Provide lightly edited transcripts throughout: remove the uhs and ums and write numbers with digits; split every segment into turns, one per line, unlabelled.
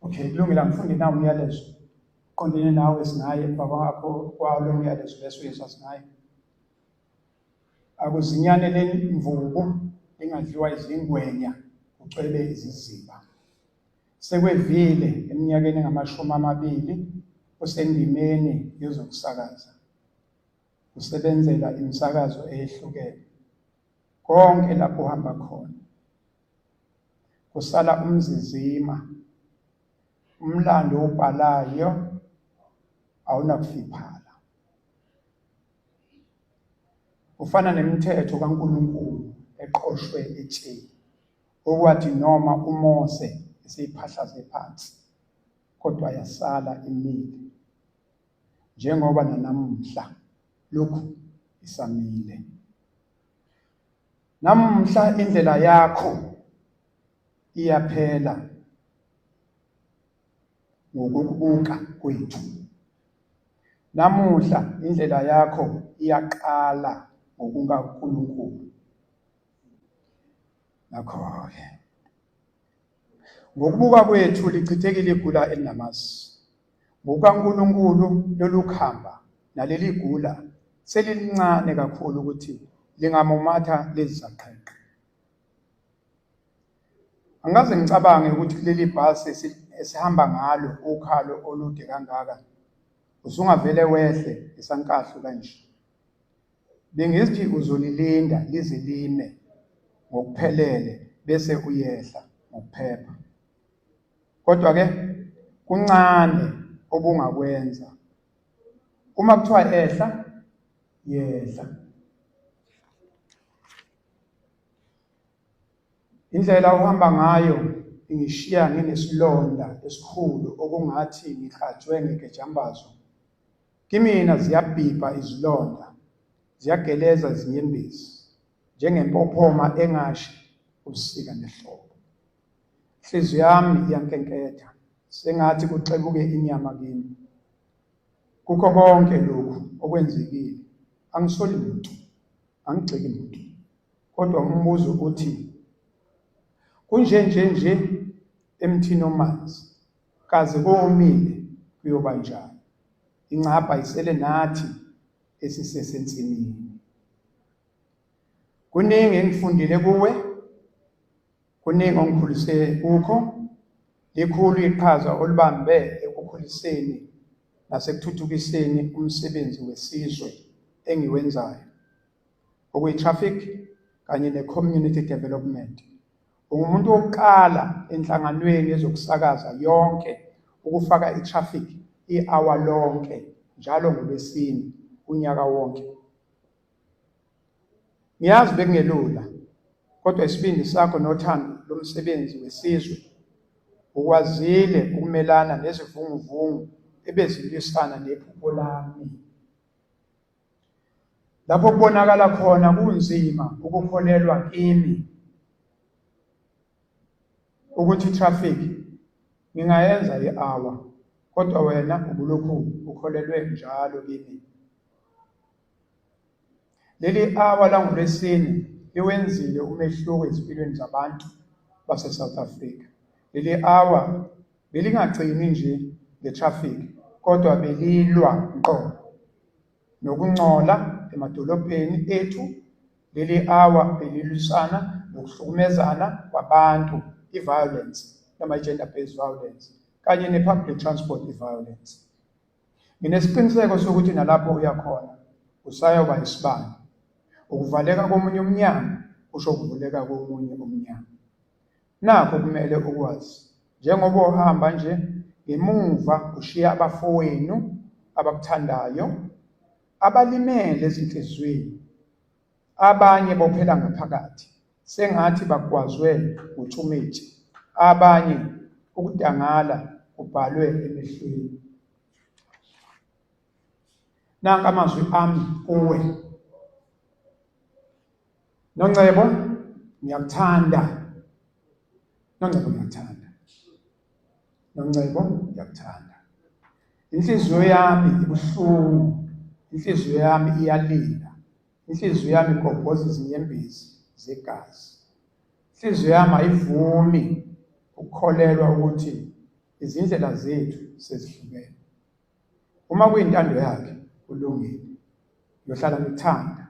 Okay, kulungile angifunde na umyalezo. Qondene nawe singaye emva kwakho kwalo myalezo bese uyezwa singaye. Akuzinyane lemvubu lingadliwa izingwenya kucwebe iziziba. Sekwevile eminyakeni engama-20 usendimeni yezokusakaza. Usebenzela imisakazo eyehlukene. Konke lapho uhamba khona kusala umzizima. Umlando owubhalayo awunakufiphala. Ufana nemithetho kaNkulunkulu eqoshwe etsheni, okwathi noma uMose eseyiphahlaze phansi, kodwa yasala imile, njengoba nanamuhla lokhu isamile. Namuhla indlela yakho iyaphela ngokukubuka kwethu. Namuhla indlela yakho iyaqala ngokukaNkulunkulu. Nakho-ke ngokubuka kwethu lichithekile igula elinamasi. NgokukaNkulunkulu lolu khamba naleli gula selilincane kakhulu ukuthi lingamumatha lezi zaqheqhe. Angikaze ngicabange ukuthi kuleli bhasi esihamba ngalo ukhalo olude kangaka usungavele wehle ngesankahlu kanje. Bengithi uzolilinda lize lime ngokuphelele bese uyehla ngokuphepha. Kodwa-ke kuncane obungakwenza. Uma kuthiwa ehla, yehla. Indlela ohamba ngayo ingishiya nginesilonda esikhulu okungathi ngihlatshwe ngegejambazo. Kimina ziyabhibha izilonda, ziyageleza izinyembezi njengempophoma engashi ubusika nehlobo. Inhliziyo yami iyankenketha sengathi kuxebuke inyama kimi. Kukho konke lokhu okwenzekile angisoli muntu, angigxeki muntu. Kodwa umbuzo uthi kunje nje nje emthini omanzi kaze kowomile kuyoba njani? Incabha isele nathi esisesensimini. Kuningi engifundile kuwe, kuningi ongikhulise kukho. Likhulu iqhaza olibambe ekukhuliseni nasekuthuthukiseni umsebenzi wesizwe engiwenzayo, okuyi-traffic kanye ne-community development. Ungumuntu wokuqala enhlanganweni yezokusakaza yonke ukufaka i-traffic i-hour lonke njalo ngoLwesine unyaka wonke. Ngiyazi bekungelula, kodwa isibindi sakho nothando lomsebenzi wesizwe ukwazile ukumelana nezivunguvungu ebezilwisana nephupho lami. Lapho kubonakala khona kunzima ukukholelwa kimi ukuthi traffic ngingayenza i-hour kodwa wena ubulokhu ukholelwe njalo kimi. Leli hour langoLwesine liwenzile umehluko ezimpilweni zabantu base-South Africa. Leli hour belingagcini nje nge-traffic kodwa belilwa ngqo nokungcola emadolobheni ethu. Leli hour belilwisana nokuhlukumezana kwabantu, i-violence noma i-gender based violence kanye ne-public transport i-violence. Nginesiqiniseko sokuthi nalapho uya khona usayoba isibani. Ukuvaleka komunye umnyango kusho ukuvuleka komunye umnyango. Nakhu okumele ukwazi, njengoba uhamba nje, ngemuva ushiya abafowenu abakuthandayo, abalimele ezinhliziyweni, abanye bophela ngaphakathi sengathi bagwazwe ngutshumetshi, abanye ukudangala kubhalwe emehlweni. Nanka amazwi ami kuwe. Nongcebo, ngiyakuthanda. Nongcebo, ngiyakuthanda. Nongcebo, ngiyakuthanda. Inhliziyo yami ibuhlungu, inhliziyo yami iyalila, inhliziyo yami igobhoza izinyembezi zegazi. Inhliziyo yami ayivumi ukukholelwa ukuthi Izindlela zethu sezihlukene. Uma kuyintando yakhe kulungile. Ngiyohlala ngikuthanda.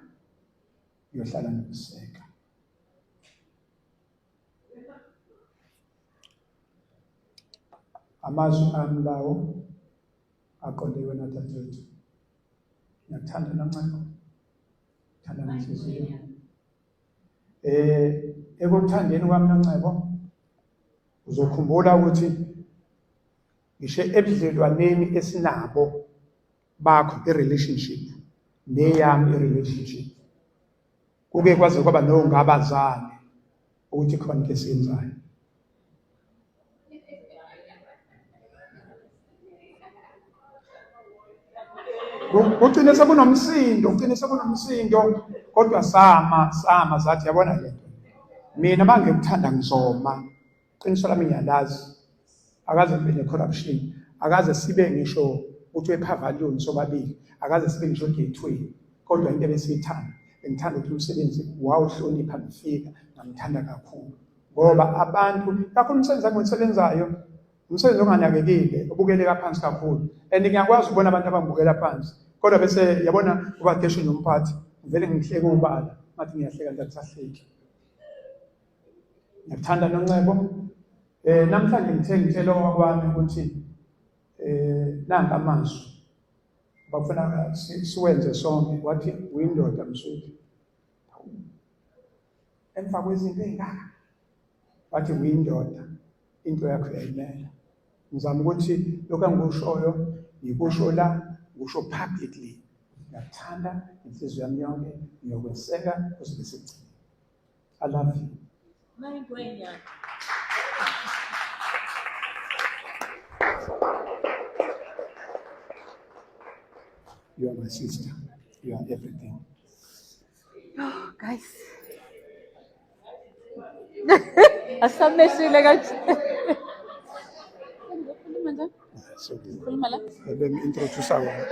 Ngiyohlala ngikuseka. Amazwi ami lawo aqonde wena dadewethu. Ngiyakuthanda Noncebo. Ngithanda ngenhliziyo. Ekuthandeni kwami Noncebo uzokhumbula ukuthi ngisho ebudlelwaneni esinabo bakho i-relationship neyami i-relationship kuke kwaze kwaba nongabazane ukuthi khona into esiyenzayo. Kugcine sekunomsindo, kugcine sekunomsindo, kodwa sama sama zathi yabona le nto, mina uma ngikuthanda ngizoma, qiniso lami ngiyalazi, akaze kube ne-corruption, akaze sibe ngisho ukuthi wephavaliyoni sobabili, akaze sibe ngisho gateway, kodwa into ebesiyithanda, bengithanda ukuthi umsebenzi wawuhlonipha ngifika, ngamthanda kakhulu ngoba abantu kakhulu umsebenzi engiwusebenzayo umsebenzi onganakekile obukeleka phansi kakhulu and ngiyakwazi ukubona abantu abangibukela phansi kodwa bese yabona ubadeshe nomphathi ngivele ngihleke ubala ngathi ngiyahleka nje akusahleki. Ngiyakuthanda Noncebo. Namhlanje ngithe ngitshela owakwami ukuthi nanka amazwi bafuna siwenze sonke wathi uyindoda Msuthu. Emva kwezinto ey'ngaka wathi uyindoda into yakho uyayimela. Ngizama ukuthi lokhu engikushoyo ngikusho la ngikusho publicly. Ngiyakuthanda inhliziyo yami yonke ngiyokweseka kuze kube sekugcineni. I love you.
Mayingwenya.
You are my sister. You are everything.
Oh, guys. Asameshile kanje. Ngikhuluma njani?
So,
Ngikhuluma la?
let me introduce our.